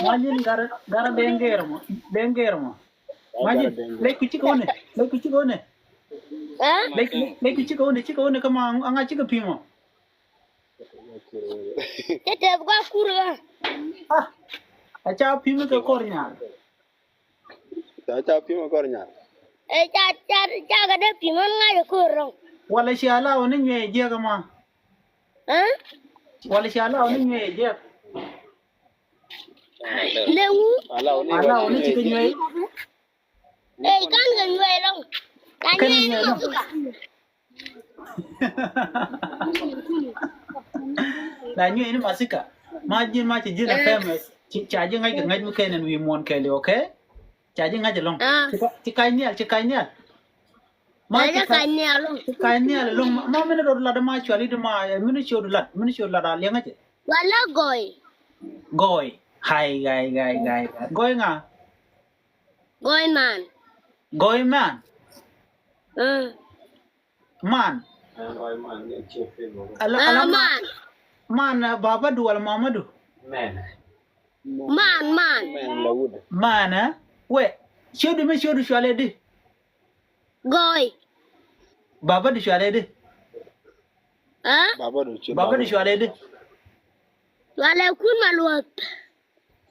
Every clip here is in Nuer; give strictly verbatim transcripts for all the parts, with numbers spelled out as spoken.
Imagine garɛ, garɛ Deŋ Gɛr mɔ, Deŋ Gɛr mɔ. Imagine, lek ku cikɛ wunɛ, lek ku cikɛ wunɛ. Lek, lek ku cikɛ wunɛ, cikɛ wunɛ kä ma aŋa cikɛ pi̱mɔ. Cɛ tɛp ka kur kä. Ah, a ca pi̱mɔ kɛ kɔr nyal. Ca, ca pi̱mɔ kɔr nyal. Ɛ ca, ca, ca kɛ dee pi̱mɔ ŋa̱c ɛ ko̱r rɔ̱ŋ. Walɛ cia la wä ni nyuɛ jiɛk ɛma. Ɛ? Walɛ cia la wä ni nyuɛ jiɛk. Lɛ wu. A la wä ni cikɛ nyuɛ. Ɛ kan kɛ nyuɛ rɔ̱ŋ. Kan nyuɛ rɔ̱ŋ. La nyuɛ ni masika. Ma ji̱n ma ci ji̱n a famous. Ca ji̱ ŋa̱c kɛ ŋa̱c mi kɛn ɛn wi̱i̱ muɔ̱ɔ̱n kɛɛliw, okay? Ca ji̱ ŋa̱c ɛlɔ̱ŋ. Ci ka̱c nhial, ci ka̱c nhial. Ma ci ka̱c nhial ɛlɔ̱ŋ. Ci ka̱c nhial ɛlɔ̱ŋ. Ma, ma mini rot lat ma cuali di ma, mini ciöt lat, mini ciöt lat a liɛŋä cɛ. Wala gɔy. Gɔy. Hai, gai, gai, gai, gai. Gɔy ŋa? Gɔy man. Gɔy man. Mm. Man. Ala, ala man. Man, uh, baba du wala mama du? Man, man. Man, eh? We, ciöt du mi ciöt du cualɛ di? Gɔy. Baba du cualɛ di? Huh? Baba du cualɛ di? Cualɛ kun ma luɔth.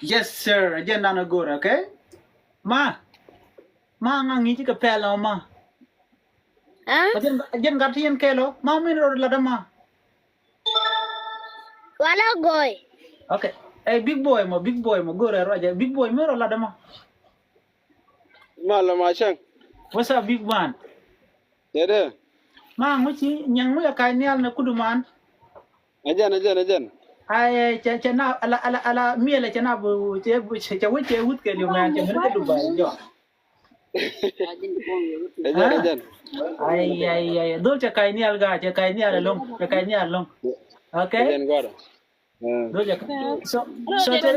Yes, sir. Jɛn dan a go̱r, okay? Ma. Ma ŋa ŋi̱ci kɛ pɛl ɔ ma. Huh? Jɛn, jɛn gat ti yɛn kɛl ɔ. Ma min rɔ lat ma. Wala gɔy. Okay. Ɛ big boy mɔ, big boy mɔ go̱r ɛ ruacɛ. Big boy min rɔ lat ma. Ma la ma cɛŋ. What's up, big man? Yɛ dɛ. Ma ŋu ci nyɛŋ ŋu yɛ ka̱c nhial ni kudu man. Ɛ jɛn, ɛ jɛn, ɛ jɛn. Ay, cɛ, cɛ na ala, ala, ala miɛlɛ cɛ na bu cɛ, cɛ, cɛ wä cɛ wuth kɛ liu mɛn cɛ ŋun kɛ Dubai jɔ. Ɛ jɛn, ɛ jɛn. Ay, ay, ay, dhol cɛ ka̱c nhial ga, cɛ ka̱c nhial ɛlɔ̱ŋ, cɛ ka̱c nhial ɛlɔ̱ŋ. Okay. Ɛ jɛn gɔrɔ. Dhol cɛ ka̱c. So, so tɛ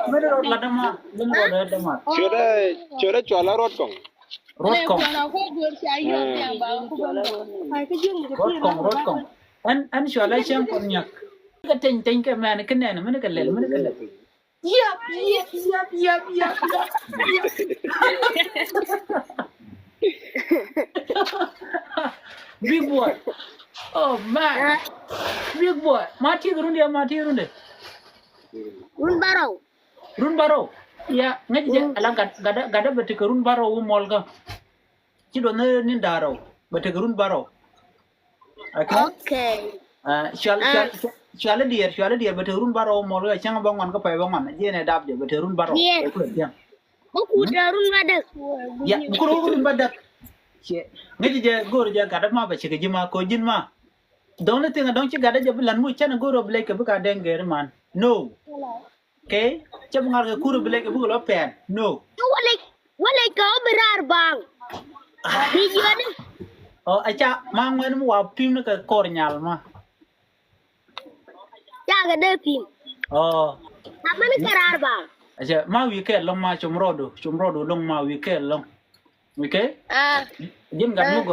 mɛn rɔ la dama, mɛn rɔ la dama. Ciötdɛ, ciötdɛ cuala Rot Kɔŋ. Rot Kɔŋ. Rot Kɔŋ, Rot Kɔŋ. Ɛn, ɛn cuala cɛŋ kɔn nyak. Kɛ teny, teny kɛ mɛn kɛ nɛn, mɛn kɛ lɛl, mɛn kɛ lɛl. Yap, yap, yap, yap, yap, yap. Big boy. Oh man. Big boy. Ma tiek run dia, ma tiek run de. Run barɔw. Run barɔw. Ya, ŋäc jɛ ala gat, gatdä, gatdä bɛ tekɛ run barɔw wä mɔl kä. Ci duɔth ni, ni da̱rɔw bɛ tekɛ run barɔw. Okay. Okay. Ah, cual, ah, cual, cual diɛɛr, cual diɛɛr bɛ tekɛ run barɔw mɔl kä cäŋ bä ŋuan kä pay bä ŋuan. Jiɛn ɛ dap jɛ bɛ tekɛ run barɔw. Diɛɛr. Bä kut run bädäk. Ya, bä kut run bädäk. Cɛ ŋäc jɛ go̱o̱r jɛ gatdä ma bɛ cikɛ ji̱ ma ko ji̱n ma. The only thing dɔ̱ŋ ci gatdä jɛ bi lan muc cɛn go̱o̱r ɔ bi lɛc kɛ bi ka dɛŋ gɛɛri man. No. Okay? Cä bi ŋa̱r kɛ kur bi lɛc kɛ bikɛ lɔ pɛn. No. Walɛ, walɛ kɛ ɔ bi raar baŋ. Bi jiɔni. Ɔ, aca ma ŋuɛn mi wa pim ni kɛ kɔr nyal ma. Ca kɛ dee pim. Ɔ. Amani kɛ raar baŋ. Aca ma wi̱i̱ kɛ lɔŋ ma com rɔɔdu, com rɔɔdu lɔŋ ma wi̱i̱ kɛ lɔŋ. Okay? Ah. Ji̱n gat mi gɔaa.